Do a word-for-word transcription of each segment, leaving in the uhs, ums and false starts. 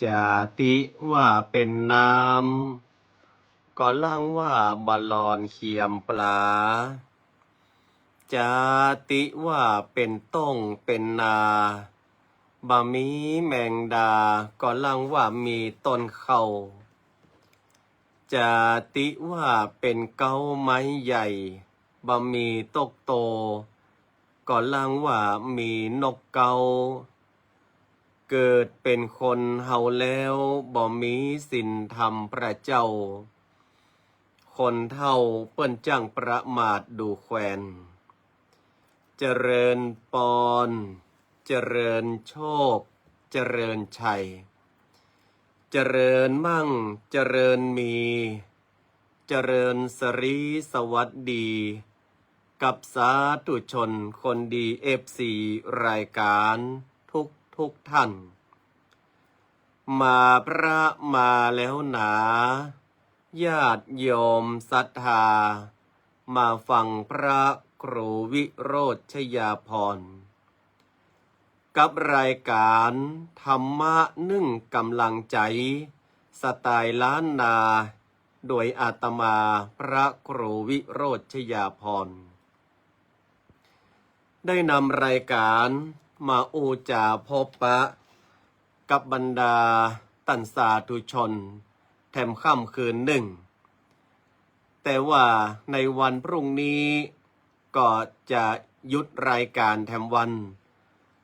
จาติว่าเป๋นน้ำ ก็ลังว่าบ่ลอนเขียมปลา จาติว่าเป๋นต้งเป๋นนา บ่มีแมงดา ก็ลังว่ามีต้นเข้า จาติว่าเป๋นเก๊าไม้ใหญ่ บ่มีตกโต ก็ลังว่ามีนกเก๊า เกิดเป๋นคนเฮาแล้ว บ่มีศีลธรรมพระเจ้า คนเฒ่าเปิ้นจ้างประมาทดูแควน เจริญปอน เจริญโชค เจริญชัย เจริญมั่ง เจริญมี เจริญสรีสวัสดี กับสาธุชนคนดี เอฟซี รายก๋านทุกทุกท่าน มาพระมาแล้วหนา ญาติโยมศรัทธา มาฟังพระครูวิโรจน์ชยาภรณ์ กับรายก๋านธรรมะนึ่งก๋ำลังใจ๋ สไตล์ล้านนา โดยอาตมาพระครูวิโรจน์ชยาภรณ์ ได้นำรายก๋านมาอู้จ๋าพบปะกับบรรดาต้านสาธุชนแถมค่ำคืนนึ่ง แต่ว่าในวันพรุ่งนี้ก็จะหยุดรายก๋านแถมวัน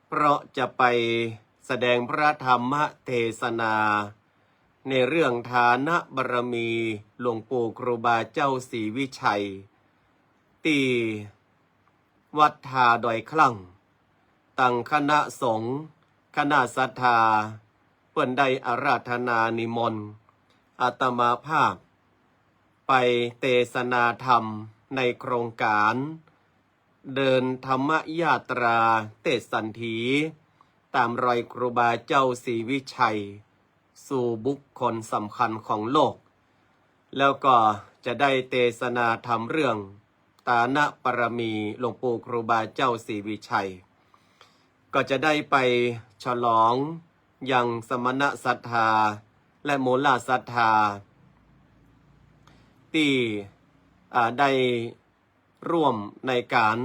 เพราะจะไปแสดงพระธรรมเทศนา ในเรื่องฐานบารมีหลวงปู่ครูบาเจ้าศรีวิชัย ตี้วัดท่าดอยคลั่ง ตังคณะสงฆ์ คณะศรัทธา เปิ้นได้อาราธนานิมนต์อาตมาภาพ ไปเตสนาธรรมในโครงก๋าน เดินธรรมยาตราเตศสันถี ต๋ามรอยครูบาเจ้าศรีวิชัย สู่บุคคลสำคัญของโลก แล้วก็จะได้เตสนาธรรมเรื่องฐานบารมีหลวงปู่ครูบาเจ้าศรีวิชัย ก็จะได้ไปฉลองยังสมณศรัทธาและมูลศรัทธา ตี้ อ่า ได้ร่วมในก๋าน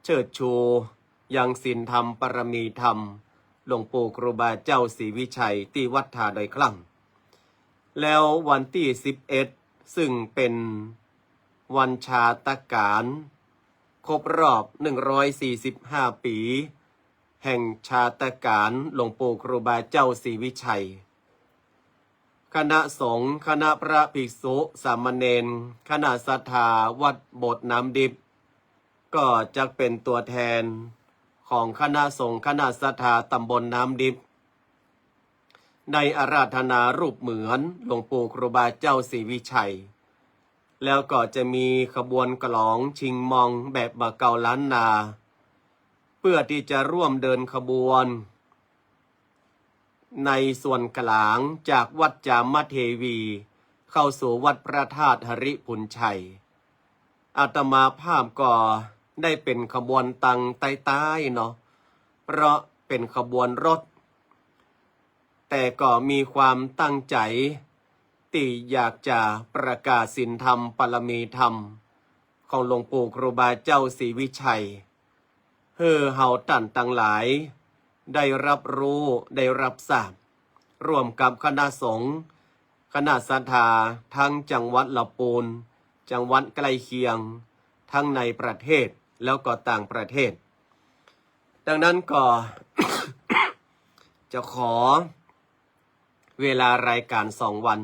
เชิดชูยังศีลธรรมบารมีธรรมหลวงปู่ครูบาเจ้าศรีวิชัยตี้วัดท่าดอยคลั่ง แล้ววันตี้สิบเอ็ด ซึ่งเป๋นวันชาตกาลครบรอบหนึ่งร้อยสี่สิบห้าปี๋ แห่งชาตกาลหลวงปู่ครูบาเจ้าศรีวิชัย คณะสงฆ์ คณะพระภิกษุสามเณร คณะศรัทธาวัดโบสถ์น้ำดิบ ก็จะเป๋นตั๋วแทนของคณะสงฆ์ คณะศรัทธาตำบลน้ำดิบ ได้อาราธนารูปเหมือนหลวงปู่ครูบาเจ้าศรีวิชัย แล้วก็จะมีขบวนกลองชิงมองแบบบ่าเก่าล้านนา เพื่อที่จะร่วมเดินขบวนในส่วนกลางจากวัดจามเทวี เข้าสู่วัดพระธาตุหริภุญชัย อาตมาภาพก็ได้เป๋นขบวนตังใต้ๆ เนาะ เพราะเป๋นขบวนรถ แต่ก็มีความตั้งใจ๋ตี้อยากจะประกาศศีลธรรมบารมีธรรมของหลวงปู่ครูบาเจ้าศรีวิชัย หื้อเฮาต้านตังหลายได้รับฮู้ได้รับทราบ ร่วมกับคณะสงฆ์ คณะศรัทธาทั้งจังหวัดละปูน จังหวัดใกล้เคียง ทั้งในประเทศแล้วก็ต่างประเทศ ดังนั้นก็ จะขอเวลารายการสองวัน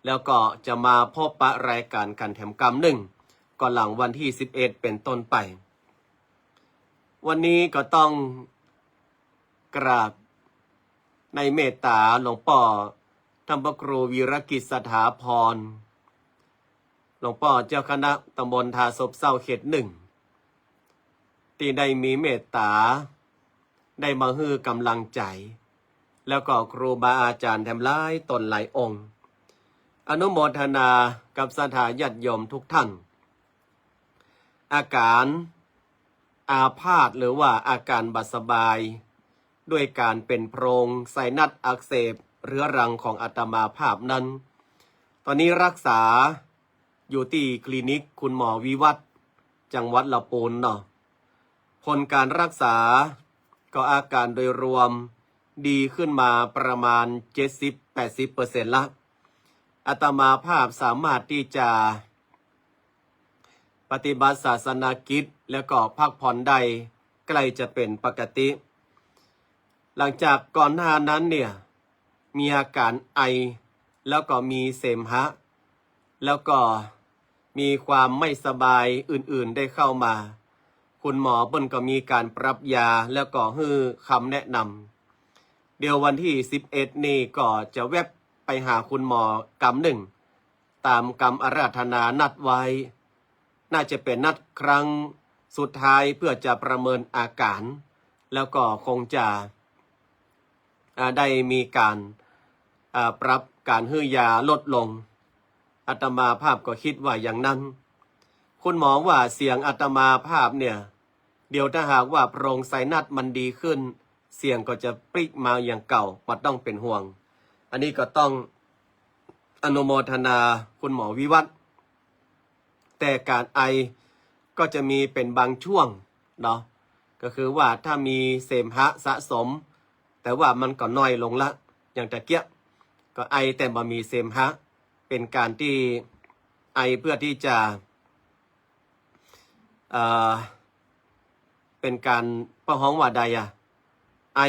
แล้วก็จะมาพบปะรายการกั๋นแถมกำนึ่ง ก็หลังวันตี้สิบเอ็ดเป๋นต้นไป วันนี้ก็ต้องกราบในเมตต๋าหลวงป้อท่านพระครูวีรกิจสถาพร หลวงป้อเจ้าคณะตำบลทาซบเซ้าเขตหนึ่ง ตี้ได้มีเมตต๋า ได้มาหื้อกำลังใจ๋ แล้วก็ครูบาอาจ๋ารย์แถมหลายต๋นหลายองค์ อนุโมทนากับศรัทธาญาติโยมทุกท่าน อาก๋ารอาพาธหรือว่าอาก๋ารบ่สบาย ด้วยก๋านเป๋นโพรงไซนัสอักเสบเรื้อรังของอาตมาภาพนั้น ต๋อนนี้รักษาอยู่ตี้คลินิกคุณหมอวิวัฒน์ จังหวัดละปูนเนาะ ผลก๋านรักษาก็อาก๋ารโดยรวมดีขึ้นมาประมาณเจ็ดสิบแปดสิบเปอร์เซ็นต์ละ อาตมาภาพสามารถตี้จะปฏิบัติศาสนกิจแล้วก็พักผ่อนได้ใกล้จะเป๋นปกติ หลังจากก่อนหน้านั้นเนี่ย มีอาก๋ารไอ แล้วก็มีเสมหะ แล้วก็มีความไม่สบายอื่นๆได้เข้ามา คุณหมอเปิ้นก็มีก๋านปรับยาแล้วก็หื้อคำแนะนำ เดี๋ยววันตี้สิบเอ็ดนี่ก็จะแว็บไปหาคุณหมอกำนึ่ง ต๋ามกำอาราธนานัดไว้ น่าจะเป๋นนัดครั้งสุดท้ายเพื่อจะประเมินอาก๋าร แล้วก็คงจะ อ่า ได้มีก๋าน อ่า ปรับก๋านหื้อยาลดลง อาตมาภาพก็กึ๊ดว่าอย่างนั้น คุณหมอว่าเสียงอาตมาภาพเนี่ย เดี๋ยวถ้าหากว่าโพรงไซนัสมันดีขึ้น เสียงก็จะปิ๊กมาอย่างเก่า บ่ต้องเป๋นห่วง อันนี้ก็ต้องอนุโมทนาคุณหมอวิวัฒน์ แต่ก๋านไอก็จะมีเป๋นบางช่วงเนาะ ก็คือว่าถ้ามีเสมหะสะสม แต่ว่ามันก็น้อยลงละ อย่างตะเกียะก็ไอแต่บ่มีเสมหะ เป๋นก๋านตี้ไอเพื่อตี้จะ เอ่อ เป๋นก๋าน เปิ้นฮ้องว่าใดอะ ไอ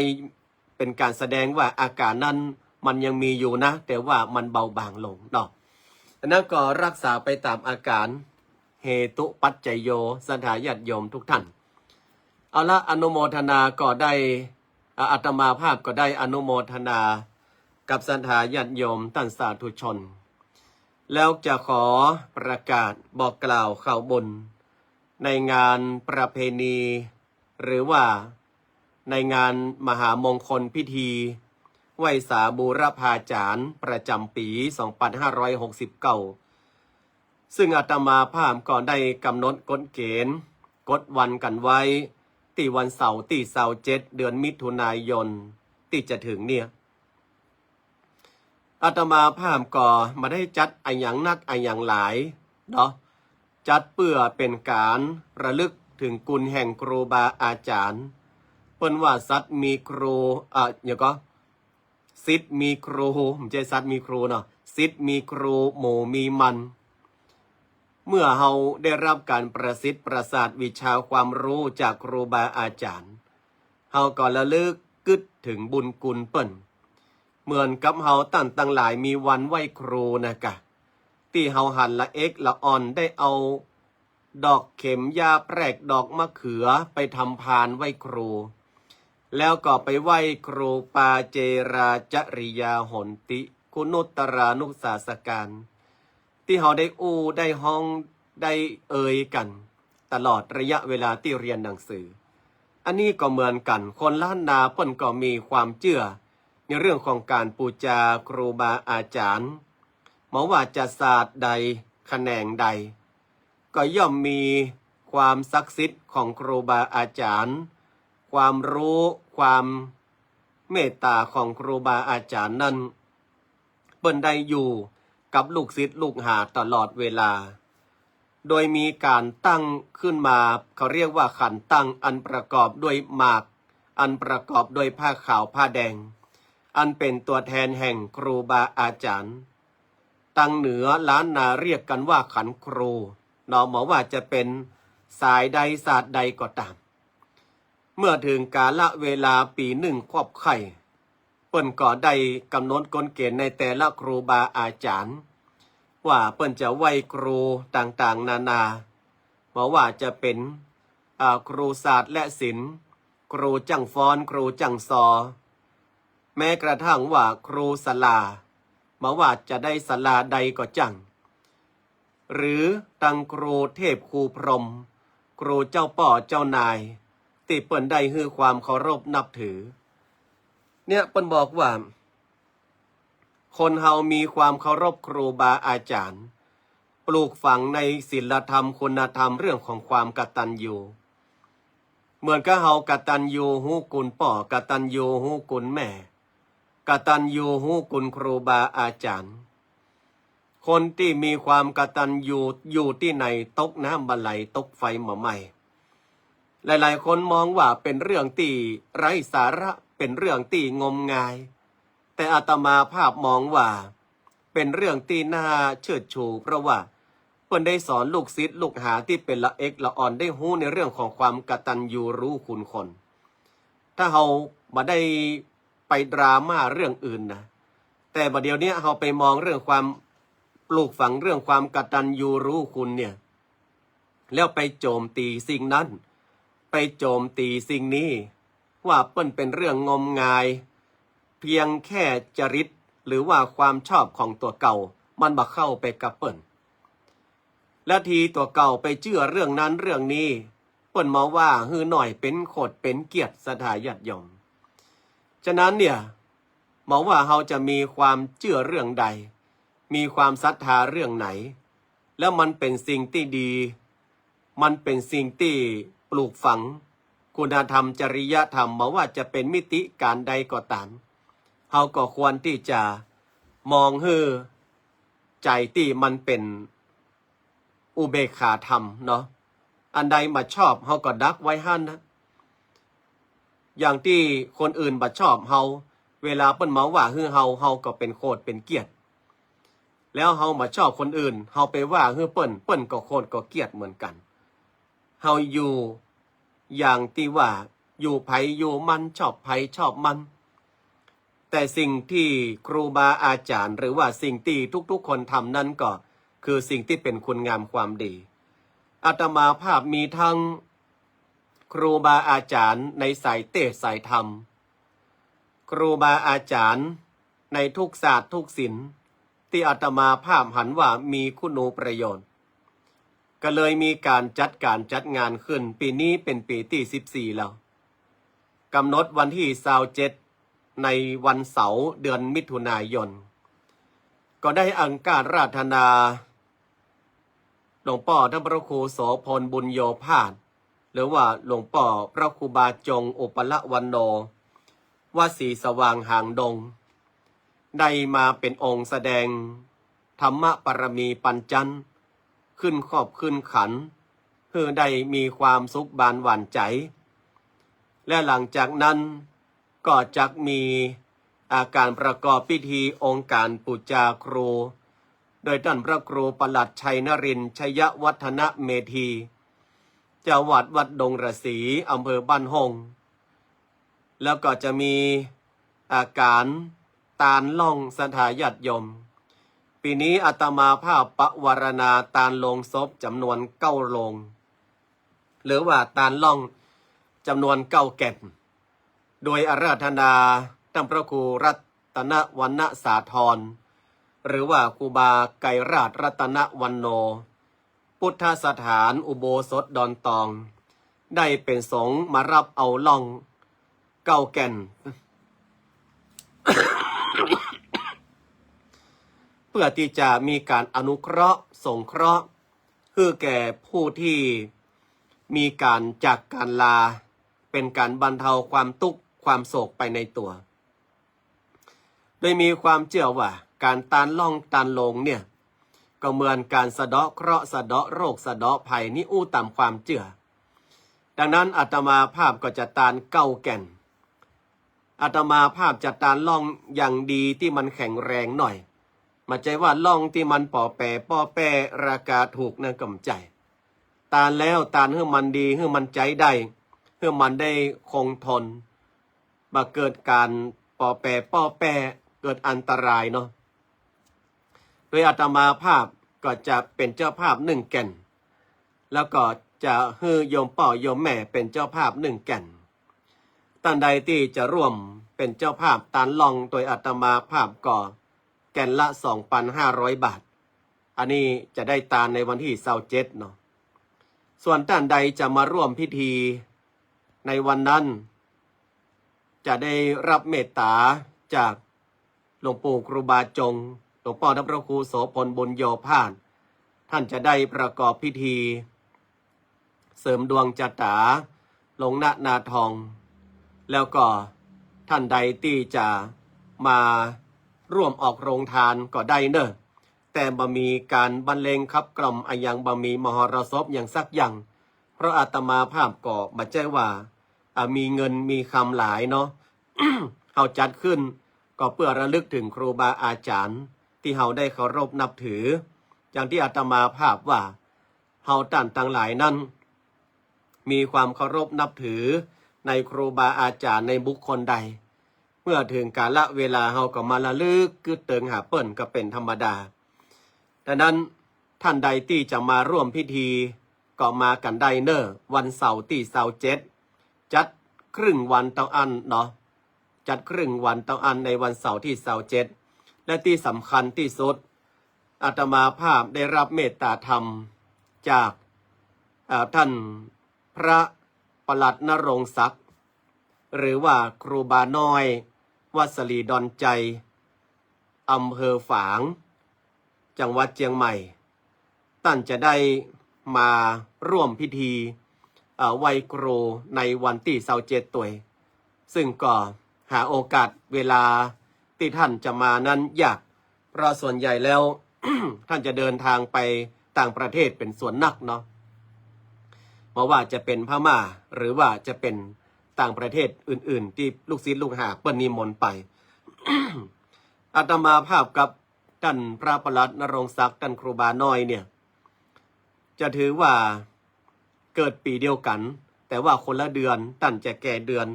เป๋นก๋านแสดงว่าอาก๋ารนั้นมันยังมีอยู่นะ แต่ว่ามันเบาบางลงเนาะ อันนั้นก็รักษาไปต๋ามอาก๋าร เหตุปัจจโย ศรัทธาญาติโยมทุกท่าน เอาละ อนุโมทนาก็ได้ อ่า อาตมาภาพก็ได้อนุโมทนากับศรัทธาญาติโยมต้านสาธุชน แล้วจะขอประกาศบอกกล่าวข่าวบุญ ในงานประเพณี หรือว่าในงานมหามงคลพิธี ไหว้สาบูรพาจ๋ารย์ประจ๋ำปี๋สองปันห้าร้อยหกสิบเก้า ซึ่งอาตมาภาพก็ได้ก๋ำหนดกฎเก๋ณฑ์ กฎวันกั๋นไว้ ตี้วันเสาร์ตี้ซาวเจ็ด เดือนมิถุนายนตี้จะเถิงเนี่ย อาตมาภาพก็บ่ได้จัดอะหยังนักอะหยังหลายเนาะ จัดเปื้อเป๋นก๋านระลึกเถิงคุณแห่งครูบาอาจ๋ารย์ เปิ้นว่าสัตว์มีครู อ่ะ เดี๋ยวก่อ ศิษย์มีครู บ่ใจ้สัตว์มีครูเนาะ ศิษย์มีครู หมู่มีมัน เมื่อเฮาได้รับก๋านประสิทธิ์ประสาทวิชาความฮู้จากครูบาอาจ๋ารย์ เฮาก็ระลึกกึ๊ดเถิงบุญคุณเปิ้น เหมือนกับเฮาต้านตังหลายมีวันไหว้ครูนะกะ ตี้เฮาหันละเอกละอ่อนได้เอาดอกเข็มหญ้าแปรกดอกมะเขือไปทำพานไหว้ครู แล้วก็ไปไหว้ครูปาเจราจริยาหนติ คุณุตตรานุสาสการ ตี้เฮาได้อู้ได้ฮ้องได้เอ่ยกั๋นตลอดระยะเวลาตี้เฮียนหนังสือ อันนี้ก็เหมือนกั๋น คนล้านนาเปิ้นก็มีความเจื้อในเรื่องของก๋านปู๋จาครูบาอาจ๋ารย์ บ่ว่าจะศาสตร์ใดแขนงใด ก็ย่อมมีความศักดิ์สิทธิ์ของครูบาอาจ๋ารย์ ความฮู้ ความเมตต๋าของครูบาอาจ๋ารย์นั้น เปิ้นได้อยู่กับลูกศิษย์ลูกหาตลอดเวลา โดยมีก๋านตั้งขึ้นมา เขาเรียกว่าขันตั้ง อันประกอบด้วยหมาก อันประกอบด้วยผ้าขาวผ้าแดง อันเป๋นตั๋วแทนแห่งครูบาอาจ๋ารย์ ตังเหนือล้านนาเรียกกั๋นว่าขันครู เนาะ บ่ว่าจะเป๋นสายใดศาสตร์ใดก็ต๋าม เมื่อเถิงกาลเวลาปี๋หนึ่งครอบไข่ เปิ้นก็ได้ก๋ำหนดกลเกณฑ์ในแต่ละครูบาอาจ๋ารย์ ว่าเปิ้นจะไหว้ครูต่างๆ นานา บ่ว่าจะเป๋น อ่า ครูศาสตร์และศิลป์ ครูจ้างฟ้อน ครูจ้างซอ แม้กระทั่งว่าครูศาลา บ่ว่าจะได้ศาลาใดก็จ้าง หรือตังครูเทพครูพรหม ครูเจ้าป้อเจ้านาย ตี้เปิ้นได้หื้อความเคารพนับถือ เนี่ยเปิ้นบอกว่า คนเฮามีความเคารพครูบาอาจ๋ารย์ ปลูกฝังในศีลธรรมคุณธรรมเรื่องของความกตัญญู เหมือนกับเฮากตัญญูฮู้คุณป้อ กตัญญูฮู้คุณแม่ กตัญญูฮู้คุณครูบาอาจ๋ารย์ คนตี้มีความกตัญญูอยู่ตี้ไหน ตกน้ำบ่ไหล ตกไฟบ่ไหม้ หลายๆ คนมองว่าเป๋นเรื่องตี้ไร้สาระ เป๋นเรื่องตี้งมงาย แต่อาตมาภาพมองว่าเป๋นเรื่องตี้น่าเชิดชู เพราะว่าเปิ้นได้สอนลูกศิษย์ลูกหาตี้เป๋นละเอกละอ่อนได้ฮู้ในเรื่องของความกตัญญูรู้คุณคน ถ้าเฮาบ่ได้ไปดราม่าเรื่องอื่นนะ แต่บ่าเดี่ยวนี้เฮาไปมองเรื่องความปลูกฝังเรื่องความกตัญญูรู้คุณเนี่ย แล้วไปโจมตีสิ่งนั้น ไปโจมตีสิ่งนี้ ว่าเปิ้นเป๋นเรื่องงมงาย เพียงแค่จริตหรือว่าความชอบของตั๋วเก่า มันบ่เข้าไปกับเปิ้น และทีตั๋วเก่าไปเจื้อเรื่องนั้นเรื่องนี้ เปิ้นมาว่าหื้อหน้อยเป๋นโขดเป๋นเกียรติศรัทธาญาติโยม ฉะนั้นเนี่ย บ่ว่าเฮาจะมีความเจื้อเรื่องใด มีความศรัทธาเรื่องไหน แล้วมันเป๋นสิ่งตี้ดี มันเป๋นสิ่งตี้ปลูกฝังคุณธรรมจริยธรรม บ่ว่าจะเป๋นมิติก๋านใดก็ต๋าม เฮาก็ควรตี้จะมองหื้อใจ๋ตี้มันเป๋นอุเบกขาธรรมเนาะ อันใดบ่ชอบเฮาก็ดักไว้หั้นนะ อย่างตี้คนอื่นบ่ชอบเฮา เวลาเปิ้นมาว่าหื้อเฮา เฮาก็เป๋นโขดเป๋นเกียรติ แล้วเฮาบ่ชอบคนอื่น เฮาไปว่าหื้อเปิ้น เปิ้นก็โขดก็เกียรติเหมือนกั๋น เฮาอยู่อย่างตี้ว่าอยู่ใผอยู่มัน ชอบใผชอบมัน แต่สิ่งตี้ครูบาอาจ๋ารย์ หรือว่าสิ่งตี้ทุกๆ คนทำนั้นก็คือสิ่งตี้เป๋นคุณงามความดี อาตมาภาพมีทั้งครูบาอาจ๋ารย์ในสายเตสน์สายธรรม ครูบาอาจ๋ารย์ในทุกศาสตร์ทุกศิลป์ ตี้อาตมาภาพหันว่ามีคุณูประโยชน์ ก็เลยมีก๋านจัดก๋านจัดงานขึ้น ปี๋นี้เป๋นปี๋ตี้สิบสี่แล้ว ก๋ำหนดวันตี้ซาวเจ็ด ในวันเสาร์เดือนมิถุนายน ก็ได้อังคาราธนา หลวงป้อต้านพระครูโสภณบุญโยภาส หรือว่าหลวงป้อพระครูบาจงอุปละวันโณ วัดศรีสว่างหางดง ได้มาเป๋นองค์แสดงธรรมปารมีปัญจันทร์ ขึ้นขอบขึ้นขัน หื้อได้มีความสุขบานหวานใจ๋ และหลังจากนั้นก็จักมีอาก๋านประกอบพิธีองค์ก๋านปู๋จาครู โดยต้านพระครูประหลัดชัยนรินทร์ ชยวัฒนเมธี เจ้าวัดวัดดงระศรี อำเภอบ้านฮ่ง แล้วก็จะมีอาก๋านตานล่องศรัทธาญาติโยม ปี๋นี้อาตมาภาพปวารณาตานโลงศพจ๋ำนวนเก้าโลง หรือว่าตานล่องจ๋ำนวนเก้าแก่น โดยอาราธนาต้านพระครูรัตนวรรณสาธร หรือว่าครูบาไกรราชรัตนวันโณ พุทธสถานอุโบสถดอนตอง ได้เป๋นสงฆ์มาฮับเอาล่องเก้าแก่น เพื่อตี้จะมีก๋านอนุเคราะห์สงเคราะห์ หื้อแก่ผู้ตี้มีก๋านจากก๋านลา เป๋นก๋านบรรเทาความตุ๊กข์ความโศกไปในตั๋ว โดยมีความเจื้อว่าก๋านตานล่องตานโลงเนี่ย ก็เหมือนก๋านสะเดาะเคราะห์สะเดาะโรคสะเดาะภัย นี่อู้ต๋ามความเจื้อ ดังนั้นอาตมาภาพก็จะตานเก้าแก่น อาตมาภาพจะตานล่องอย่างดีตี้มันแข็งแรงหน่อย บ่ใจ้ว่าล่องตี้มันปอแปปอแปราคาถูกนะ ก็บ่ใจ้ ตานแล้วตานหื้อมันดี หื้อมันใจ๊ได้ หื้อมันได้คงทน บ่เกิดก๋านปอแปปอแป เกิดอันตรายเนาะ โดยอาตมาภาพก็จะเป๋นเจ้าภาพนึ่งแก่น แล้วก็จะหื้อโยมป้อโยมแม่เป๋นเจ้าภาพนึ่งแก่น ต้านใดตี้จะร่วมเป๋นเจ้าภาพตานล่องโดยอาตมาภาพก็แก่นละสองปันห้าร้อยบาท อันนี้จะได้ตานในวันตี้ซาวเจ็ดเนาะ ส่วนต้านใดจะมาร่วมพิธีในวันนั้น จะได้ฮับเมตต๋าจากหลวงปู่ครูบาจง หลวงป้อพระครูโสภณ บุญโยภาส ต้านจะได้ประกอบพิธี เสริมดวงจะต๋า ลงหน้านาทอง แล้วก็ต้านใดตี้จะมาร่วมออกโฮงตานก็ได้เน่อ แต่บ่มีก๋านบรรเลงขับกล่อมอะหยัง บ่มีมหรสพหยังสักอย่าง เพราะอาตมาภาพก็บ่ใจ้ว่า อ่ะ มีเงินมีคำหลายเนาะ เฮาจัดขึ้นก็เปื้อระลึกเถิงครูบาอาจ๋ารย์ตี้เฮาได้เคารพนับถือ อย่างตี้อาตมาภาพว่า เฮาต้านตังหลายนั้น มีความเคารพนับถือในครูบาอาจ๋ารย์ในบุคคลใด เมื่อเถิงกาละเวลาเฮาก็มาระลึกกึ๊ดเติงหาเปิ้นก็เป๋นธรรมดา ดังนั้นต้านใดตี้จะมาร่วมพิธีก็มากั๋นได้เน่อ วันเสาร์ตี้ซาวเจ็ด จัดครึ่งวันเต้าอั้นเนาะ จัดครึ่งวันเต้าอั้นในวันเสาร์ตี้ซาวเจ็ด และตี้สำคัญตี้สุด อาตมาภาพได้ฮับเมตต๋าธรรมจาก เอ่อ ต้านพระปลัดนรงค์ศักดิ์ หรือว่าครูบาน้อย วัดสะหลีดอนชัย อำเภอฝาง จังหวัดเจียงใหม่ ต้านจะได้มาร่วมพิธี เอ่อ ไหว้ครูในวันตี้ซาวเจ็ดตวย ซึ่งก็หาโอกาสเวลาตี้ต้านจะมานั้นยาก เพราะส่วนใหญ่แล้ว ต้านจะเดินตางไปต่างประเทศเป๋นส่วนนักเนาะ บ่ว่าจะเป๋นพม่า หรือว่าจะเป๋นต่างประเทศอื่นๆ ตี้ลูกศิษย์ลูกหาเปิ้นนิมนต์ไป อาตมาภาพกับต้านพระปลัดนรงค์ศักดิ์ ต้านครูบาน้อยเนี่ย จะถือว่าเกิดปี๋เดียวกั๋น แต่ว่าคนละเดือน ต้านจะแก่เดือน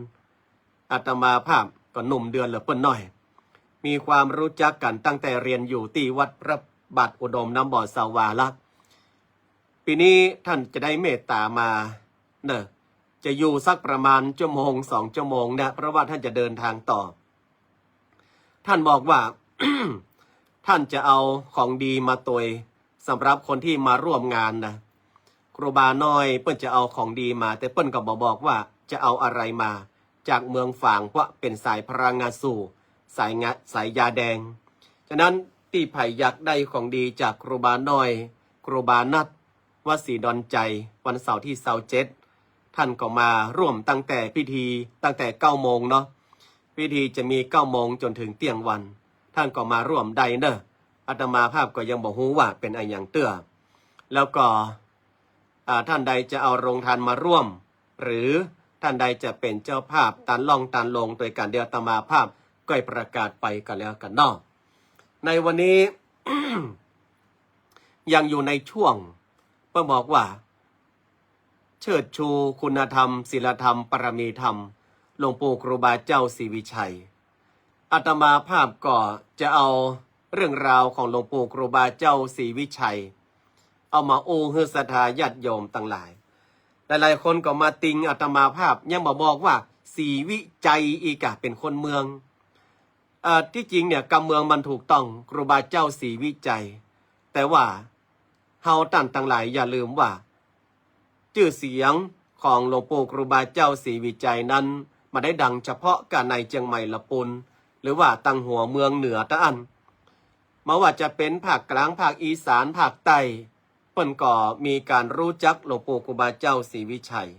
อาตมาภาพก็หนุ่มเดือนเหลือเปิ้นหน้อย มีความรู้จักกั๋นตั้งแต่เฮียนอยู่ตี้วัดพระบาทอุดมน้ำบ่อสาหวาละ ปี๋นี้ต้านจะได้เมตต๋ามาเน่อ จะอยู่สักประมาณชั่วโมงสองชั่วโมงเนี่ย เพราะว่าต้านจะเดินตางต่อ ต้านบอกว่า ต้านจะเอาของดีมาตวยสำหรับคนตี้มาร่วมงานนะ ครูบาน้อยเปิ้นจะเอาของดีมา แต่เปิ้นก็บ่บอกว่าจะเอาอะไรมา จากเมืองฝาง เพราะเป๋นสายพระงาสู่ สายงา สายยาแดง ฉะนั้นตี้ใผอยากได้ของดีจากครูบาน้อย ครูบานัด วัดสะหลีดอนชัย วันเสาร์ตี้ซาวเจ็ด ต้านก็มาร่วมตั้งแต่พิธี ตั้งแต่เก้าโมงเนาะ พิธีจะมีเก้าโมงจ๋นเถิงเตี้ยงวัน ต้านก็มาร่วมได้เน่อ อาตมาภาพก็ยังบ่ฮู้ว่าเป๋นอะหยังเตื้อ แล้วก็ อ่า ต้านใดจะเอาโฮงตานมาร่วม หรือต้านใดจะเป๋นเจ้าภาพตานล่องตานลงตวยกั๋น เดี๋ยวอาตมาภาพก้อยประกาศไปกั๋นแล้วกั๋นเนาะ ในวันนี้ ยังอยู่ในช่วง เปิ้นบอกว่า เชิดชูคุณธรรม ศีลธรรม ปารมีธรรม หลวงปู่ครูบาเจ้าศรีวิชัย อาตมาภาพก็จะเอาเรื่องราวของหลวงปู่ครูบาเจ้าศรีวิชัย เอามาอู้หื้อศรัทธาญาติโยมตังหลาย หลายๆ คนก็มาติงอาตมาภาพ ยังบ่บอกว่าศรีวิชัยอีกอะ เป๋นคนเมือง เอ่อ ตี้จริงเนี่ย กำเมืองมันถูกต้อง ครูบาเจ้าศรีวิชัย แต่ว่าเฮาต้านตังหลายอย่าลืมว่า จื้อเสียงของหลวงปู่ครูบาเจ้าศรีวิชัยนั้น บ่ได้ดังเฉพาะก้าในเจียงใหม่ละปูน หรือว่าตางหัวเมืองเหนือเต้าอั้น บ่ว่าจะเป๋นภาคกลาง ภาคอีสาน ภาคใต้ เปิ้นก็มีก๋านฮู้จักหลวงปู่ครูบาเจ้าศรีวิชัย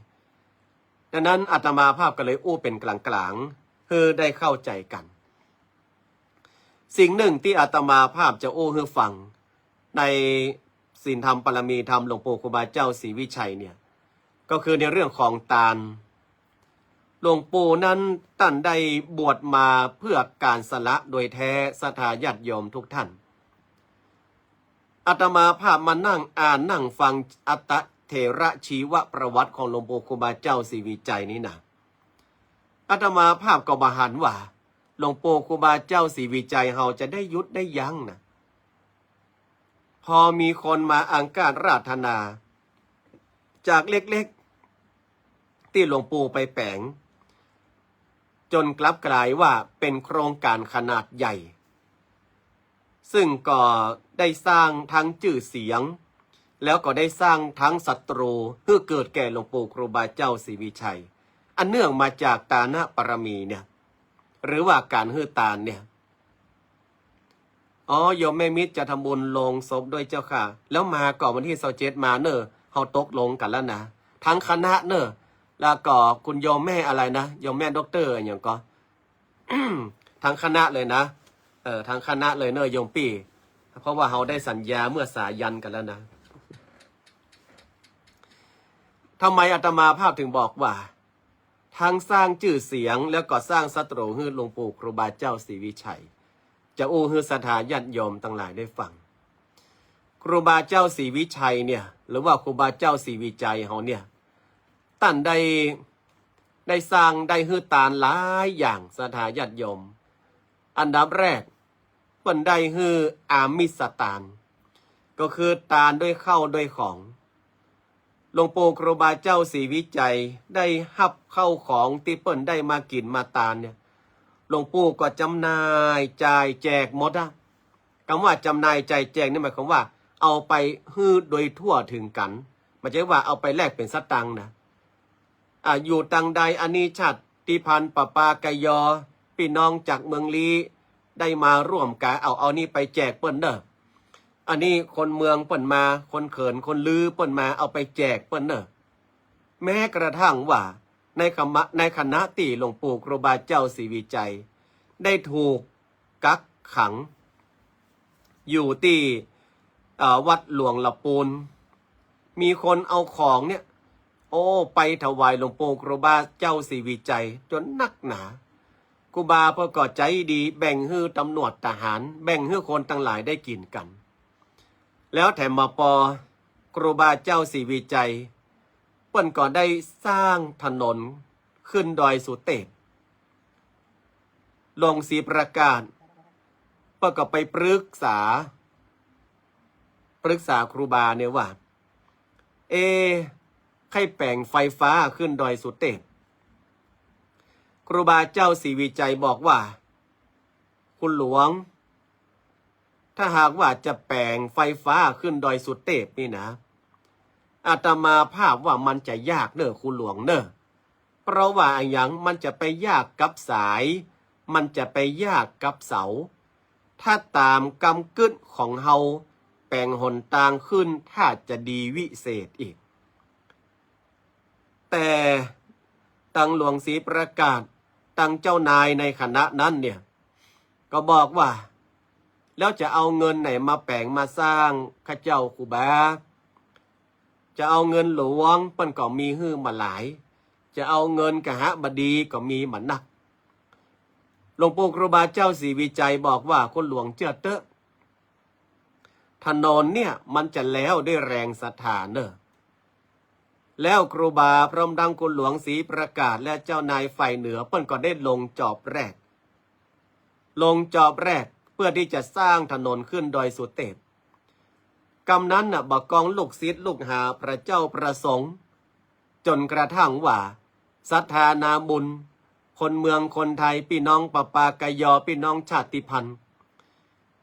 ดังนั้นอาตมาภาพก็เลยอู้เป๋นก๋างๆ หื้อได้เข้าใจ๋กั๋น สิ่งนึ่งตี้อาตมาภาพจะอู้หื้อฟัง ในศีลธรรมปารมีธรรมหลวงปู่ครูบาเจ้าศรีวิชัยเนี่ย ก็คือในเรื่องของตาน หลวงปู่นั้นต้านได้บวชมาเพื่อก๋านสละโดยแต๊ ศรัทธาญาติโยมทุกท่าน อาตมาภาพมานั่งอ่านนั่งฟังอัตถเถระชีวประวัติของหลวงปู่ครูบาเจ้าศรีวิชัยนี่นะ อาตมาภาพก็บ่หันว่า หลวงปู่ครูบาเจ้าศรีวิชัยเฮาจะได้หยุดได้ยั้งนะ พอมีคนมาอังคาราธนา จากเล็กๆ ตี้หลวงปู่ไปแป๋ง จนกลับกลายว่าเป็นโครงการขนาดใหญ่ ซึ่งก็ได้สร้างทั้งจื้อเสียง แล้วก็ได้สร้างทั้งศัตรูหื้อเกิดแก่หลวงปู่ครูบาเจ้าศรีวิชัย อันเนื่องมาจากตานะปารมีเนี่ย หรือว่าการหื้อตานเนี่ย อ๋อ โยมแม่มิตรจะทำบุญโลงศพด้วยเจ้าค่ะ แล้วมาก่อนวันตี้ซาวเจ็ดมาเน่อ เฮาตกลงกั๋นแล้วนะ ทั้งคณะเน่อ แล้วก็คุณโยมแม่อะไรนะ โยมแม่ด็อกเตอร์อะหยังก่อ ทั้งคณะเลยนะ เออ ทั้งคณะเลยเน่อโยมปี้ เพราะว่าเฮาได้สัญญาเมื่อสายันกั๋นแล้วนะ ทำไมอาตมาภาพถึงบอกว่า ทั้งสร้างจื้อเสียงแล้วก็สร้างศัตรูหื้อหลวงปู่ครูบาเจ้าศรีวิชัย จะอู้หื้อศรัทธาญาติโยมตังหลายได้ฟัง ครูบาเจ้าศรีวิชัยเนี่ย หรือว่าครูบาเจ้าศรีวิชัยเฮาเนี่ย ต้านได้ ได้สร้างได้หื้อตานหลายอย่างศรัทธาญาติโยม อันดับแรก เปิ้นได้หื้ออามิสตาน ก็คือตานด้วยข้าวด้วยของ หลวงปู่ครูบาเจ้าศรีวิชัยได้ฮับข้าวของตี้เปิ้นได้มากิ๋นมาตานเนี่ย หลวงปู่ก็จ๋ำหน่ายจ่ายแจกหมดอะ กำว่าจ๋ำหน่ายจ่ายแจกนี่หมายความว่า เอาไปหื้อโดยทั่วถึงกั๋น บ่ใจ้ว่าเอาไปแลกเป๋นสตางค์นะ อ่า อยู่ตังใด อันนี้ชาติพันธุ์ปะปากะยอ ปี้น้องจากเมืองลี้ ได้มาร่วมกั๋น เอา เอานี่ไปแจกเปิ้นเน่อ อันนี้คนเมืองเปิ้นมา คนเขินคนลือเปิ้นมา เอาไปแจกเปิ้นเน่อ แม้กระทั่งว่าในขณะ ในขณะตี้หลวงปู่ครูบาเจ้าศรีวิชัย ได้ถูกกักขัง อยู่ตี้ เอ่อ วัดหลวงละปูน มีคนเอาของเนี่ย โอ้ ไปถวายหลวงปู่ครูบาเจ้าศรีวิชัยจ๋นนักหนา ครูบาเปิ้นก็ใจ๋ดี แบ่งหื้อตำรวจทหาร แบ่งหื้อคนตังหลายได้กิ๋นกั๋น แล้วแถมบ่ปอ ครูบาเจ้าศรีวิชัย เปิ้นก็ได้สร้างถนนขึ้นดอยสุเตพ หลวงศรีประกาศ เปิ้นก็ไปปรึกษา ปรึกษาครูบาเนี่ยว่า เอ ใค่แป๋งไฟฟ้าขึ้นดอยสุเตพ ครูบาเจ้าศรีวิชัยบอกว่า คุณหลวง ถ้าหากว่าจะแป๋งไฟฟ้าขึ้นดอยสุเตพนี่นะ อาตมาภาพว่ามันจะยากเน่อคุณหลวงเน่อ เพราะว่าอะหยัง มันจะไปยากกับสาย มันจะไปยากกับเสา ถ้าต๋ามกำกึ๊ดของเฮา แป๋งหนตางขึ้นถ้าจะดีวิเศษอีก แต่ตังหลวงศรีประกาศ ตังเจ้านายในขณะนั้นเนี่ย ก็บอกว่า แล้วจะเอาเงินไหนมาแป๋งมาสร้างข้าเจ้าครูบา จะเอาเงินหลวงเปิ้นก็มีหื้อบ่หลาย จะเอาเงินกหบดีก็มีบ่นัก หลวงปู่ครูบาเจ้าศรีวิชัยบอกว่า คุณหลวงเจื้อเต๊อะ ถนนเนี่ยมันจะแล้วด้วยแรงศรัทธาเน่อ แล้วครูบาพร้อมดังคุณหลวงศรีประกาศและเจ้านายฝ่ายเหนือเปิ้นก็ได้ลงจอบแรก ลงจอบแรกเพื่อที่จะสร้างถนนขึ้นดอยสุเตพ กำนั้นน่ะบ่กองลูกศิษย์ลูกหาพระเจ้าพระสงฆ์ จ๋นกระทั่งว่าศรัทธานาบุญ คนเมืองคนไทย ปี้น้องปะปากะยอ ปี้น้องชาติพันธุ์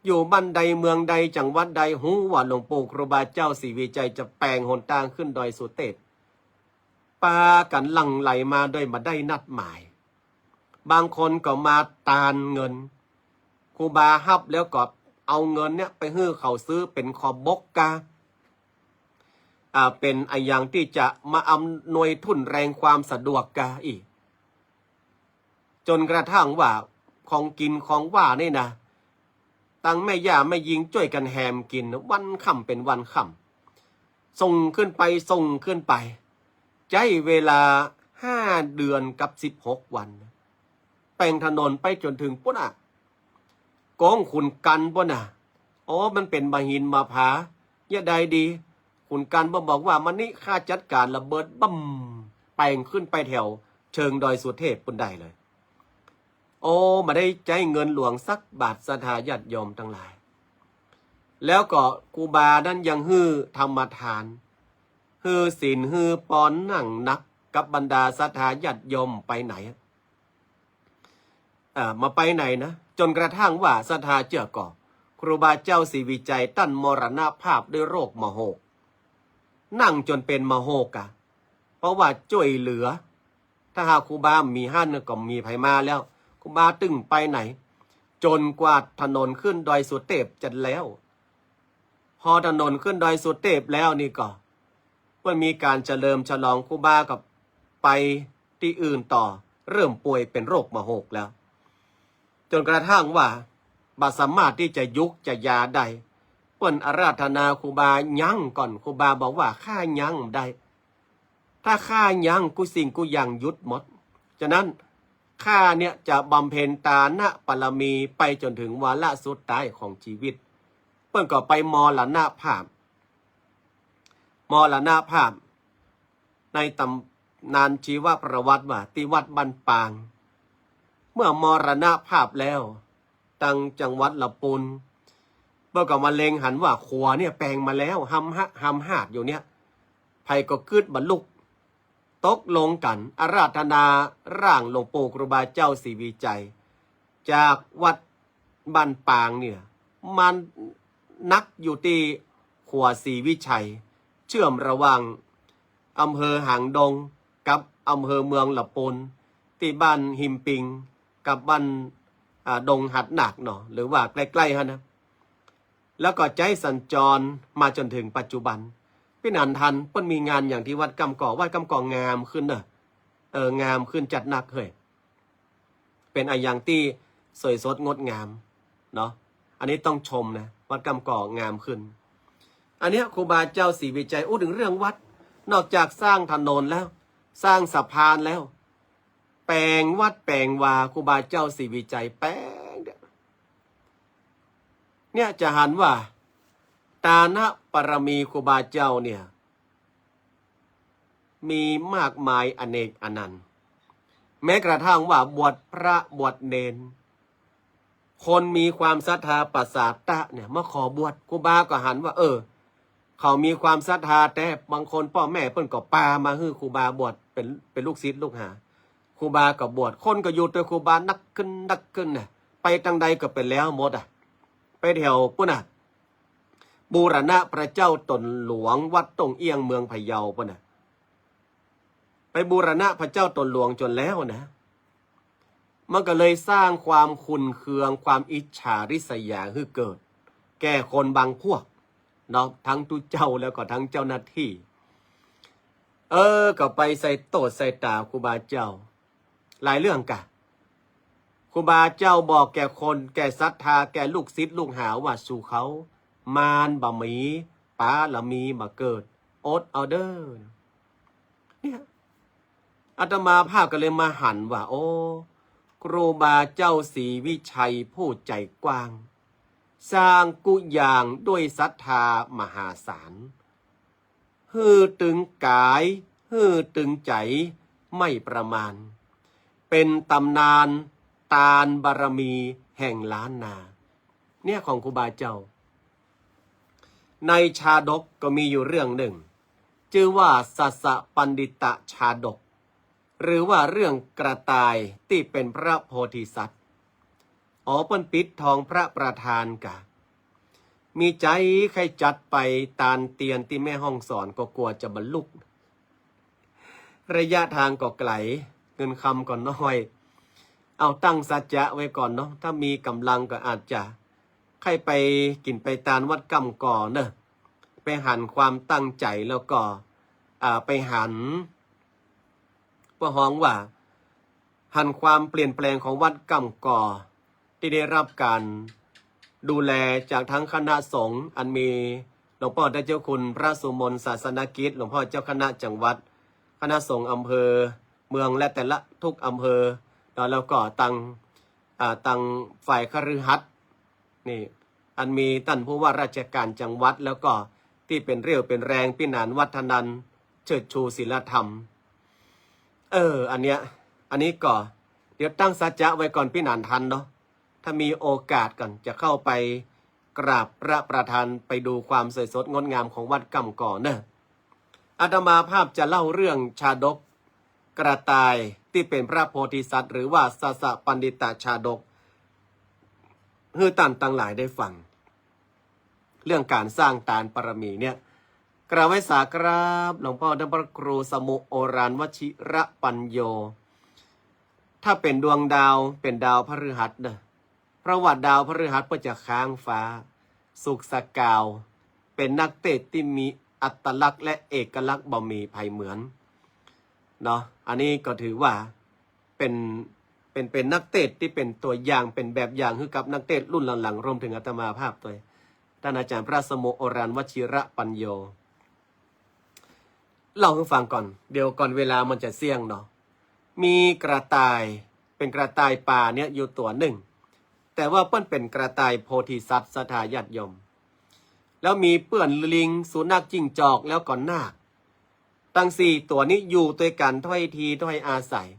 อยู่บ้านใดเมืองใดจังหวัดใด ฮู้ว่าหลวงปู่ครูบาเจ้าศรีวิชัยจะแป๋งหนตางขึ้นดอยสุเตพ ปากั๋นหลั่งไหลมาโดยบ่ได้นัดหมาย บางคนก็มาตานเงิน ครูบาฮับแล้วก็เอาเงินเนี่ยไปหื้อเขาซื้อเป๋นขอบบกกา อ่า เป๋นอะหยังตี้จะมาอำนวยทุนแรงความสะดวกกาอี้ จ๋นกระทั่งว่าของกิ๋นของหว่านนี่นะ ตังแม่ย่าแม่ญิงจ้วยกั๋นแหมกิ๋นวันค่ำเป๋นวันค่ำ ส่งขึ้นไป ส่งขึ้นไป ใจ๊เวลาห้าเดือนกับสิบหกวัน แป๋งถนนไปจ๋นเถิงปู๊นน่ะ โก๊งขุนกันปู๊นน่ะ อ้ มันเป๋นบ่าหินบ่าผา เยียะใดดี ขุนกันบ่บอกว่า มานี่ ข้าจัดก๋านระเบิด บึ้ม แป๋งขึ้นไปแถวเชิงดอยสุเทพปุ้นได้เลย โอ้ บ่ได้ใจ๊เงินหลวงสักบาท ศรัทธาญาติโยมตังหลาย แล้วก็ครูบานั้นยังหื้อธรรมทาน หื้อศีล หื้อปอนหนังหนัก กับบรรดาศรัทธาญาติโยมไปไหน เอ่อ บ่ไปไหนนะ จ๋นกระทั่งว่าศรัทธาเจื้อก่อ ครูบาเจ้าศรีวิชัยต้านมรณภาพด้วยโรคมะโหก นั่งจ๋นเป๋นมะโหกอะ เพราะว่าจ้วยเหลือ ถ้าหากครูบาบ่มีหั้นก็บ่มีใผมาแล้ว ครูบาตึงไปไหน จ๋นกว่าถนนขึ้นดอยสุเทพจะแล้ว พอถนนขึ้นดอยสุเทพแล้วนี่ก็ เปิ้นมีก๋านเฉลิมฉลอง ครูบาก็ไปตี้อื่นต่อ เริ่มป่วยเป๋นโรคมะโหกแล้ว จ๋นกระทั่งว่าบ่สามารถตี้จะยุกจะยาได้ เปิ้นอาราธนาครูบายั้งก่อน ครูบาบอกว่า ข้ายั้งบ่ได้ ถ้าข้ายั้งกู้สิ่งกู้อย่างหยุดหมด ฉะนั้นข้าเนี่ยจะบำเพ็ญทานบารมีไปจ๋นถึงวาระสุดท้ายของชีวิต เปิ้นก็ไปมรณภาพ มรณภาพ ในตำนานชีวประวัติว่าตี้วัดบ้านปาง เมื่อมรณภาพแล้ว ตังจังหวัดละปูน เปิ้นก็มาเล็งหันว่าขัวเนี่ยแป๋งมาแล้ว หำหะ หำหาดอยู่เนี่ย ใผก็กึ๊ดบ่ลุก ตกลงกั๋นอาราธนาร่างหลวงปู่ครูบาเจ้าศรีวิชัย จากวัดบ้านปางเนี่ย มาหนักอยู่ตี้ขัวศรีวิชัย เชื่อมระหว่างอำเภอหางดงกับอำเภอเมืองละปูน ตี้บ้านหิมปิงกับบ้าน อ่า ดงหัดหนักเนาะ หรือว่าใก้ๆ หั้นนะ แล้วก็ใจ๊สัญจรมาจ๋นถึงปัจจุบัน ปี้หนานทัน เปิ้นมีงานอย่างตี้วัดก้ำก่อ วัดก้ำก่องามขึ้นเนาะ เออ งามขึ้นจัดหนักเฮ้ย เป๋นอะหยังตี้สวยสดงดงามเนาะ อันนี้ต้องชมนะ วัดก้ำก่องามขึ้น อันเนี้ยครูบาเจ้าศรีวิชัยอู้ถึงเรื่องวัด นอกจากสร้างถนนแล้ว สร้างสะพานแล้ว แป๋งวัดแป๋งวา ครูบาเจ้าศรีวิชัยแป๋งเนี่ย เนี่ยจะหันว่า ทานบารมีครูบาเจ้าเนี่ย มีมากมายอเนกอนันต์ แม้กระทั่งว่าบวชพระบวชเณร คนมีความศรัทธาประสาทะเนี่ย มาขอบวช ครูบาก็หันว่า เออ เขามีความศรัทธาแต๊ บางคนป้อแม่เปิ้นก็ปามาหื้อครูบาบวช เป๋น เป๋นลูกศิษย์ลูกหา ครูบาก็บวช คนก็อยู่ตวยครูบานักขึ้นนักขึ้นน่ะ ไปตางใดก็เป๋นแล้วหมดอะ ไปแถวปู้นน่ะ บูรณะพระเจ้าต๋นหลวงวัดต้งเอี้ยงเมืองพะเยาปู้นน่ะ ไปบูรณะพระเจ้าต๋นหลวงจ๋นแล้วนะ มันก็เลยสร้างความขุ่นเคือง ความอิจฉาริษยาหื้อเกิด แก่คนบางพวกเนาะ ทั้งตุ๊เจ้าแล้วก็ทั้งเจ้าหน้าตี้ เออ ก็ไปใส่โต้ษใส่ต๋าครูบาเจ้า หลายเรื่องกะ ครูบาเจ้าบอกแก่คน แก่ศรัทธา แก่ลูกศิษย์ลูกหาว่า สูเขา มานบ่มี บารมีบ่เกิด อดเอาเด้อ เนี่ย อาตมาภาพก็เลยมาหันว่า โอ้ ครูบาเจ้าศรีวิชัยผู้ใจ๋กว้าง สร้างกู้อย่างด้วยศรัทธามหาศาล หื้อตึงก๋าย หื้อตึงใจ๋ ไม่ประมาณ เป๋นต๋ำนานตานบารมีแห่งล้านนา เนี่ยของครูบาเจ้า ในชาดกก็มีอยู่เรื่องนึ่ง จื้อว่าสัสสะปัณฑิตะชาดก หรือว่าเรื่องกระต่ายตี้เป๋นพระโพธิสัตว์ อ๋อ เปิ้นปิดทองพระประธานกะ มีใจ๋ใค่จัดไปตานเตียนตี้แม่ฮ่องสอน ก็กั๋วจะบ่ลุก ระยะตางก็ไก๋ เงินคำก็น้อย เอาตั้งสัจจะไว้ก่อนเนาะ ถ้ามีก๋ำลังก็อาจจะใค่ไปกิ๋นไปตานวัดก้ำก่อเนาะ ไปหันความตั้งใจ๋แล้วก็ อ่า ไปหัน เปิ้นฮ้องว่า หันความเปลี่ยนแปลงของวัดก้ำก่อ ตี้ได้ฮับก๋านดูแลจากตังคณะสงฆ์ อันมีหลวงป้อต้านเจ้าคุณพระสุมนต์ศาสนกิจ หลวงป้อเจ้าคณะจังหวัด คณะสงฆ์อำเภอเมืองและแต่ละกู้อำเภอ แล้ว แล้วก็ตัง อ่า ตังฝ่ายคฤหัสถ์ นี่ อันมีต้านผู้ว่าราชก๋านจังหวัด แล้วก็ตี้เป๋นเรี่ยวเป๋นแรง ปี้หนานวัฒนันท์ เชิดชูศีลธรรม เออ อันเนี้ย อันนี้ก็ เดี๋ยวตั้งสัจจะไว้ก่อน ปี้หนานทันเนาะ ถ้ามีโอกาสก่อนจะเข้าไปกราบพระประธาน ไปดูความสวยสดงดงามของวัดก้ำก่อเนอะ อาตมาภาพจะเล่าเรื่องชาดกกระต่ายตี้เป๋นพระโพธิสัตว์ หรือว่าสสปัณฑิตชาดก หื้อต้านตังหลายได้ฟัง เรื่องก๋านสร้างตานปารมีเนี่ย กราบไหว้สาครับหลวงป้อต้านพระครูสมุ โอรานวชิระปัญโญ ถ้าเป๋นดวงดาว เป๋นดาวพฤหัสเนอะ เพราะว่าดาวพฤหัสเปิ้นจะค้างฟ้า สุกสกาว เป๋นนักเตสน์ตี้มีอัตลักษณ์และเอกลักษณ์บ่มีใผเหมือน เนาะ อันนี้ก็ถือว่าเป๋น เป๋น เป๋นนักเตสน์ตี้เป๋นตั๋วอย่าง เป๋นแบบอย่างหื้อกับนักเตสน์รุ่นหลังๆ รวมเถิงอาตมาภาพตวย ต้านอาจ๋ารย์พระสมุ โอรานวชิระปัญโญ เล่าหื้อฟังก่อน เดี๋ยวก่อนเวลามันจะเสี้ยงเนาะ มีกระต่าย เป๋นกระต่ายป่าเนี่ยอยู่ตั๋วนึ่ง แต่ว่าเปิ้นเป๋นกระต่ายโพธิสัตว์ ศรัทธาญาติโยม แล้วมีเปื้อนลิง สุนัข จิ้งจอก แล้วก็นาค ตังสี่ตั๋วนี้อยู่ตวยกั๋นถ้อยทีถ้อยอาศัย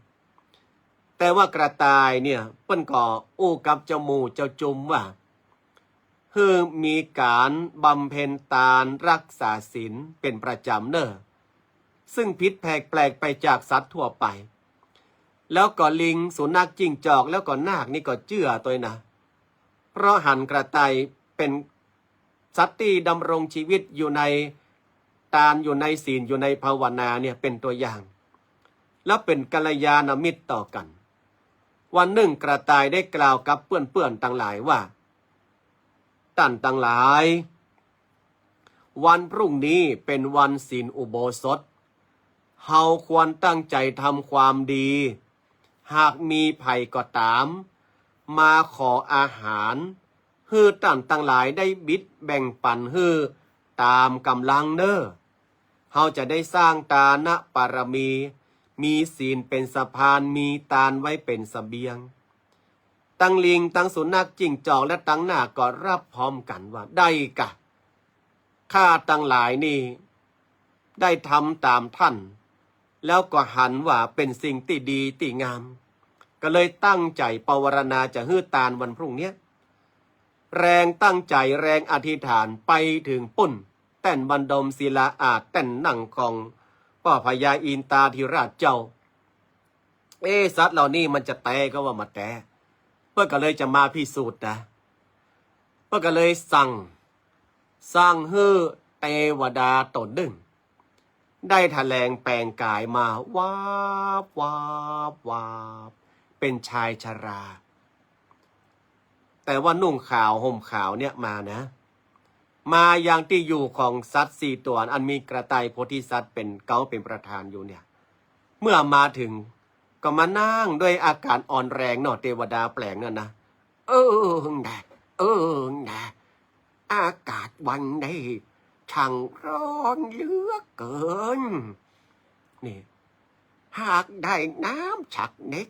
แต่ว่ากระต่ายเนี่ย เปิ้นก็อู้กับเจ้าหมู่เจ้าจุมว่า หื้อมีก๋านบำเพ็ญตานรักษาศีลเป๋นประจ๋ำเน่อ ซึ่งผิดแผกแปลกไปจากสัตว์ทั่วไป แล้วก็ลิง สุนัข จิ้งจอก แล้วก็นาคนี่ก็เจื้อตวยนะ เพราะหันกระต่ายเป๋นสัตว์ตี้ดำรงชีวิตอยู่ในตาน อยู่ในศีล อยู่ในภาวนาเนี่ยเป๋นตั๋วอย่าง แล้วเป๋นกัลยาณมิตรต่อกั๋น วันนึ่งกระต่ายได้กล่าวกับเปื้อนๆ ตังหลายว่า ต้านตังหลาย วันพรุ่งนี้เป๋นวันศีลอุโบสถ เฮาควรตั้งใจ๋ทำความดี หากมีใผก็ต๋าม มาขออาหาร หื้อต้านตังหลายได้บิดแบ่งปั๋นหื้อต๋ามก๋ำลังเน่อ เฮาจะได้สร้างตานปารมี มีศีลเป๋นสะพาน มีตานไว้เป๋นเสบียง ตังลิง ตังสุนัข จิ้งจอก และตังนาคก็ฮับพร้อมกั๋นว่า ได้กะ ข้าตังหลายนี่ได้ทำต๋ามต้าน แล้วก็หันว่าเป๋นสิ่งตี้ดีตี้งาม ก็เลยตั้งใจ๋ปวารณาจะหื้อตานวันพรุ่งเนี้ย แรงตั้งใจ๋ แรงอธิษฐานไปเถิงปุ้น แต้นบรรดมศิลาอาสน์ แต้นนั่งของป้อพญาอินทาธิราชเจ้า เอ๊ะ สัตว์เหล่านี้มันจะแต๊ ก็ว่าบ่าแต๊ เปิ้นก็เลยจะมาพิสูจน์นะ เปิ้นก็เลยสั่ง สั่งหื้อเตวดาต๋นนึ่ง ได้ถะแหลงแป๋งก๋ายมา วาบ วาบ วาบ เป๋นชายชรา แต่ว่านุ่งขาวห่มขาวเนี่ยมานะ มายังตี้อยู่ของสัตว์สี่ตั๋ว อันมีกระต่ายโพธิสัตว์เป๋นเก๊าเป๋นประธานอยู่เนี่ย เมื่อมาเถิงก็มานั่งด้วยอาก๋านอ่อนแรงเนาะ เตวดาแป๋งนั่นนะ เออนะ เออนะ อากาศวันนี้ช่างร้อนเหลือเกิน นี่ หากได้น้ำสักนิด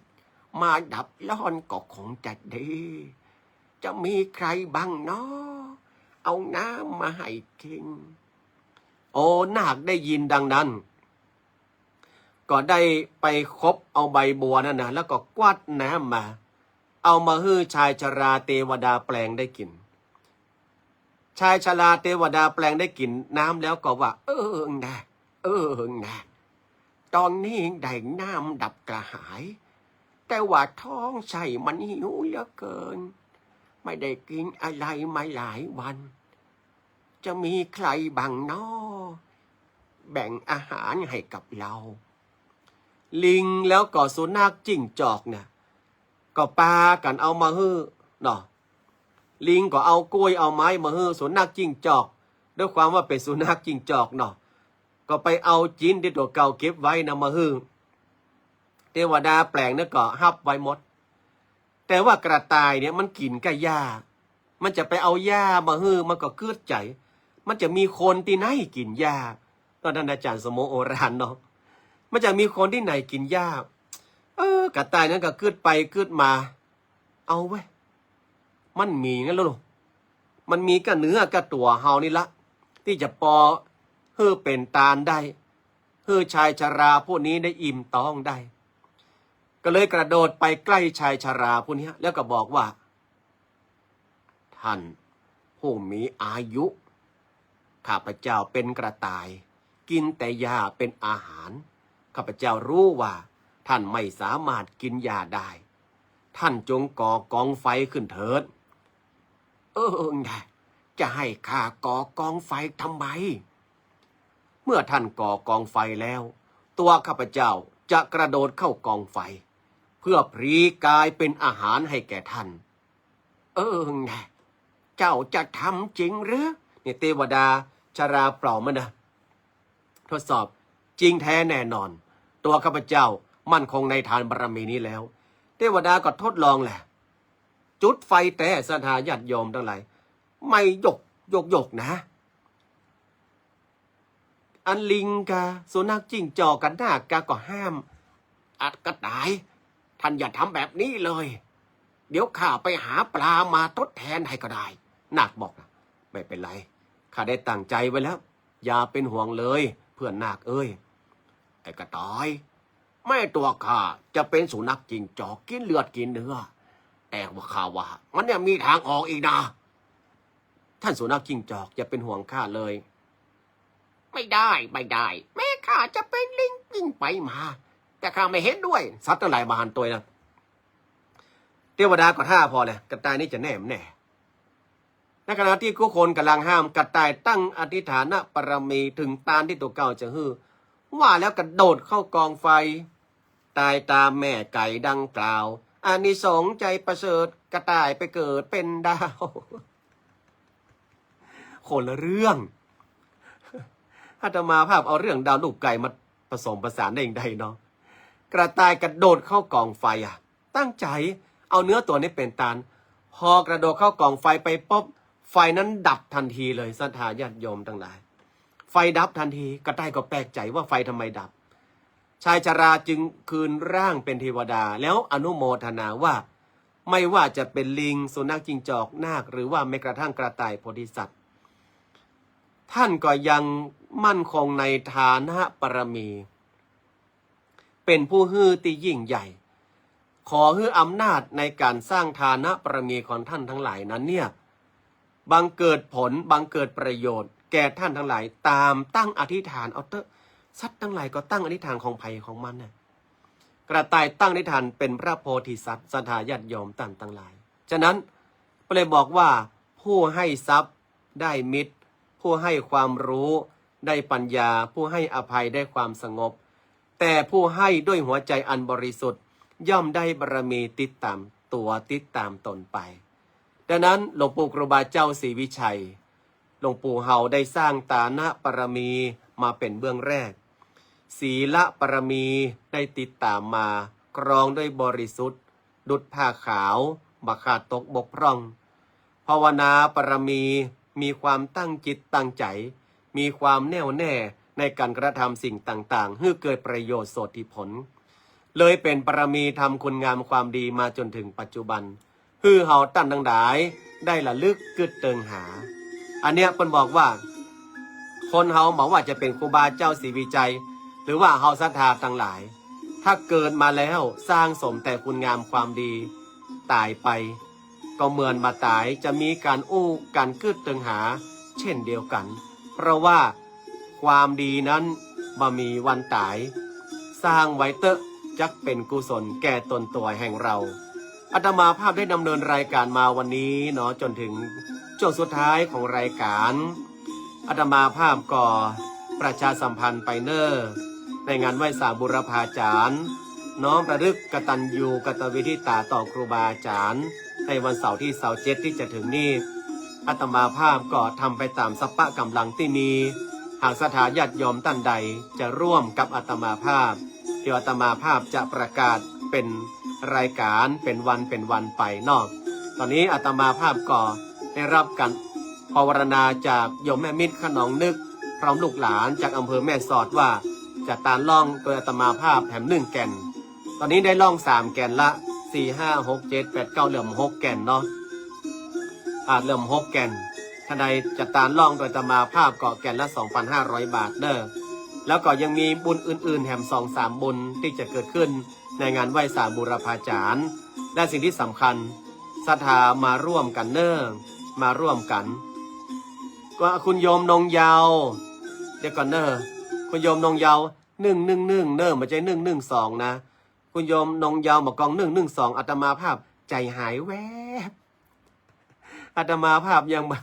มาดับร้อนก็คงจะดี จะมีใครบ้างน้อ เอาน้ำมาให้กิ๋น โอ้ นาคได้ยินดังนั้น ก็ได้ไปคบเอาใบบัวนั่นนะ แล้วก็กวัดน้ำมา เอามาหื้อชายชราเตวดาแป๋งได้กิ๋น ชายชราเตวดาแป๋งได้กิ๋นน้ำแล้วก็ว่า เออนะ เออนะ ตอนนี้ได้น้ำดับกระหาย แต่ว่าท้องไส้มันหิวเหลือเกิน ไม่ได้กิ๋นอะไรมาหลายวัน จะมีใครบ้างน้อ แบ่งอาหารให้กับเรา ลิงแล้วก็สุนัขจิ้งจอกเนี่ย ก็ปากั๋นเอามาหื้อเนาะ ลิงก็เอากล้วยเอาไม้มาหื้อ สุนัขจิ้งจอก ด้วยความว่าเป๋นสุนัขจิ้งจอกเนาะ ก็ไปเอาจิ๊นตี้ตั๋วเก่าเก็บไว้นะมาหื้อ เตวดาแป๋งเนี่ยก็ฮับไว้หมด แต่ว่ากระต่ายเนี่ยมันกิ๋นก้าหญ้า มันจะไปเอาหญ้ามาหื้อ มันก็กึ๊ดใจ๋ มันจะมีคนตี้ไหนกิ๋นหญ้า ตอนนั้นอาจ๋ารย์สมโอรานเนาะ มันจะมีคนตี้ไหนกิ๋นหญ้า เออ กระต่ายนั้นก็กึ๊ดไปกึ๊ดมา เอาเว้ย มันมีงั้นแล้วลูก มันมีก้าเนื้อก้าตั๋วเฮานี่ละ ตี้จะปอหื้อเป๋นตานได้ หื้อชายชราผู้นี้ได้อิ่มต๊องได้ ก็เลยกระโดดไปใก้ชายชราผู้เนี้ย แล้วก็บอกว่า ท่านผู้มีอายุ ข้าพเจ้าเป๋นกระต่าย กิ๋นแต่หญ้าเป๋นอาหาร ข้าพเจ้าฮู้ว่าท่านไม่สามารถกิ๋นหญ้าได้ ท่านจงก่อกองไฟขึ้นเถิด เออ นะ จะหื้อข้าก่อกองไฟทำไม เมื่อท่านก่อกองไฟแล้ว ตั๋วข้าพเจ้าจะกระโดดเข้ากองไฟ เพื่อพลีก๋ายเป๋นอาหารหื้อแก่ท่าน เออ นะ เจ้าจะทำจริงหรือ นี่เตวดาชราปลอมมันนะ ทดสอบ จริงแท้แน่นอน ตั๋วข้าพเจ้ามั่นคงในทานบารมีนี้แล้ว เตวดาก็ทดลองแหละ จุดไฟแต๊ ศรัทธาญาติโยมตังหลาย ไม่หยกหยกหยกนะ อันลิงกา สุนัขจิ้งจอกกา นาคกา ก็ห้าม อัดกระต่าย ท่านอย่าทำแบบนี้เลย เดี๋ยวข้าไปหาปลามาทดแทนหื้อก็ได้ นาคบอกนะ ไม่เป๋นไร ข้าได้ตั้งใจ๋ไว้แล้ว อย่าเป๋นห่วงเลย เปื้อนนาคเอ้ย ไอ้กระต่าย แม้ตั๋วข้าจะเป๋นสุนัขจิ้งจอกกิ๋นเลือดกิ๋นเนื้อ แต่ว่าข้าว่ามันยังมีตางออกอีกนะ ท่านสุนัขจิ้งจอกอย่าเป๋นห่วงข้าเลย ไม่ได้ ไม่ได้ แม้ข้าจะเป๋นลิงวิ่งไปมา แต่ข้าไม่เห็นด้วย สัตว์ตังหลายบ่หันตวยนะ เตวดาก็ถ้าผ่อเลย กระต่ายนี่จะแน่มแน่ ในขณะตี้กู้คนก่ำลังห้าม กระต่ายตั้งอธิฐานบารมีเถิงตานตี้ตั๋วเก่าจะหื้อ ว่าแล้วกระโดดเข้ากองไฟ ต๋ายต๋ามแม่ไก่ดังกล่าว อานิสงส์ใจ๋ประเสริฐ กระต่ายไปเกิดเป๋นดาว คนละเรื่อง อาตมาภาพเอาเรื่องดาวลูกไก่มาผสมผสานได้อย่างใดเนาะ กระต่ายกระโดดเข้ากองไฟอะ ตั้งใจ๋เอาเนื้อตั๋วนี้เป๋นตาน พอกระโดดเข้ากองไฟไปปุ๊บ ไฟนั้นดับทันทีเลย ศรัทธาญาติโยมตังหลาย ไฟดับทันที กระต่ายก็แปลกใจ๋ว่าไฟทำไมดับ ชายชราจึงคืนร่างเป๋นเตวดา แล้วอนุโมทนาว่า ไม่ว่าจะเป๋นลิง สุนัข จิ้งจอก นาค หรือว่าแม้กระทั่งกระต่ายโพธิสัตว์ ท่านก็ยังมั่นคงในทานบารมี เป๋นผู้หื้อตี้ยิ่งใหญ่ ขอหื้ออำนาจในก๋านสร้างทานบารมีของท่านตังหลายนั้นเนี่ย บังเกิดผล บังเกิดประโยชน์แก่ท่านตังหลาย ต๋ามตั้งอธิษฐานเอาเต๊อะ สัตว์ตังหลายก็ตั้งอธิษฐานของใผของมันน่ะ กระต่ายตั้งอธิษฐานเป๋นพระโพธิสัตว์ ศรัทธาญาติโยมต้านตังหลาย ฉะนั้น ก็เลยบอกว่า ผู้ให้ทรัพย์ได้มิตร ผู้ให้ความรู้ได้ปัญญา ผู้ให้อภัยได้ความสงบ แต่ผู้ให้ด้วยหัวใจอันบริสุทธิ์ ย่อมได้บารมีติดต๋ามตั๋วติดต๋ามต๋นไป ดังนั้นหลวงปู่ครูบาเจ้าศรีวิชัย หลวงปู่เฮาได้สร้างทานบารมีมาเป๋นเบื้องแรก ศีลบารมีได้ติดต๋ามมา ครองด้วยบริสุทธิ์ ดุจผ้าขาว บ่ขาดตกบกพร่อง ภาวนาบารมี มีความตั้งจิตตั้งใจ๋ มีความแน่วแน่ในก๋านกระทำสิ่งต่างๆ หื้อเกิดประโยชน์โสตถิผล เลยเป๋นบารมีทำคุณงามความดีมาจ๋นเถิงปัจจุบัน หื้อเฮาต้านตังหลายได้ระลึกกึ๊ดเติงหา อันเนี้ยเปิ้นบอกว่า คนเฮาบ่ว่าจะเป๋นครูบาเจ้าศรีวิชัย หรือว่าเฮาศรัทธาตังหลาย ถ้าเกิดมาแล้วสร้างสมแต่คุณงามความดี ต๋ายไป ก็เหมือนบ่ต๋าย จะมีก๋านอู้ก๋านกึ๊ดเติงหาเช่นเดียวกั๋น เพราะว่าความดีนั้นบ่มีวันต๋าย สร้างไว้เต๊อะ จักเป๋นกุศลแก่ต๋นตั๋วแห่งเรา อาตมาภาพได้ดำเนินรายก๋านมาวันนี้เนาะ จ๋นเถิงช่วงสุดท้ายของรายก๋าน อาตมาภาพก็ประชาสัมพันธ์ไปเน่อ ในงานไหว้สาบูรพาจารย์ น้อมระลึกกตัญญูกตเวทิตาต่อครูบาอาจารย์ ในวันเสาร์ตี้ซาวเจ็ดตี้จะเถิงนี้ อาตมาภาพก็ทำไปต๋ามสัพพะก๋ำลังตี้มี หากศรัทธาญาติโยมต้านใดจะร่วมกับอาตมาภาพ เดี๋ยวอาตมาภาพจะประกาศเป๋นรายก๋าน เป๋นวันเป๋นวันไปเนาะ ต๋อนนี้อาตมาภาพก็ได้ฮับก๋านปวารณาจากโยมแม่มิตร ขนองนึก พร้อมลูกหลานจากอำเภอแม่สอดว่า จะตานล่องโดยอาตมาภาพแหมนึ่งแก่น ต๋อนนี้ได้ล่องสามแก่นละ สี่ ห้า หก เจ็ด แปด เก้า เหลือหกแก่นเนาะ อ่า เหลือหกแก่น ท่านใดจัดตานล่องโดยอาตมาภาพก็แก่นละ สองปันห้าร้อยบาทเน่อ แล้วก็ยังมีบุญอื่นๆ แถมสองสามบุญตี้จะเกิดขึ้นในงานไหว้สาบูรพาจารย์ และสิ่งที่สำคัญ ศรัทธามาร่วมกั๋นเน่อ มาร่วมกั๋น ก็คุณโยมนงเยาว์ เดี๋ยวก่อนเน่อ คุณโยมนงเยาว์ หนึ่งหนึ่งหนึ่ง เน่อ บ่ใจ้ หนึ่งหนึ่งสอง นะ คุณโยมนงเยาว์ บ่ากอง หนึ่งหนึ่งสอง อาตมาภาพใจ๋หายแวบ อาตมาภาพยังมา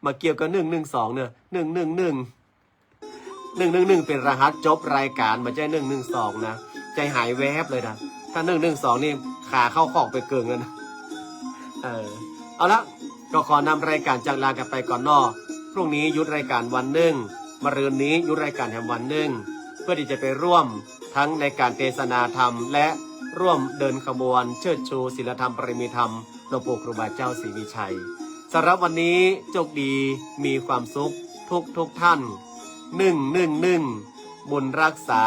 มาเกี่ยวกับ หนึ่งหนึ่งสอง เน่อ หนึ่งหนึ่งหนึ่ง หนึ่งหนึ่งหนึ่ง เป๋นรหัสจบรายก๋าน บ่ใจ้ หนึ่งหนึ่งสอง นะ ใจ๋หายแวบเลยนะ ถ้า หนึ่งหนึ่งสอง นี่ ขาเข้าคอกไปเกิ่งแล้วนะ เออ เอาละ ก็ขอนำรายก๋านจากลากั๋นไปก่อนเนาะ พรุ่งนี้หยุดรายก๋านวันนึ่ง มะรืนนี้หยุดรายก๋านแถมวันนึ่ง เพื่อตี้จะไปร่วมทั้งในก๋านเตสนาธรรม และร่วมเดินขบวนเชิดชูศีลธรรมปารมีธรรมหลวงปู่ครูบาเจ้าศรีวิชัย สำหรับวันนี้โชคดีมีความสุขทุกทุกท่าน หนึ่งหนึ่งหนึ่ง บุญรักษา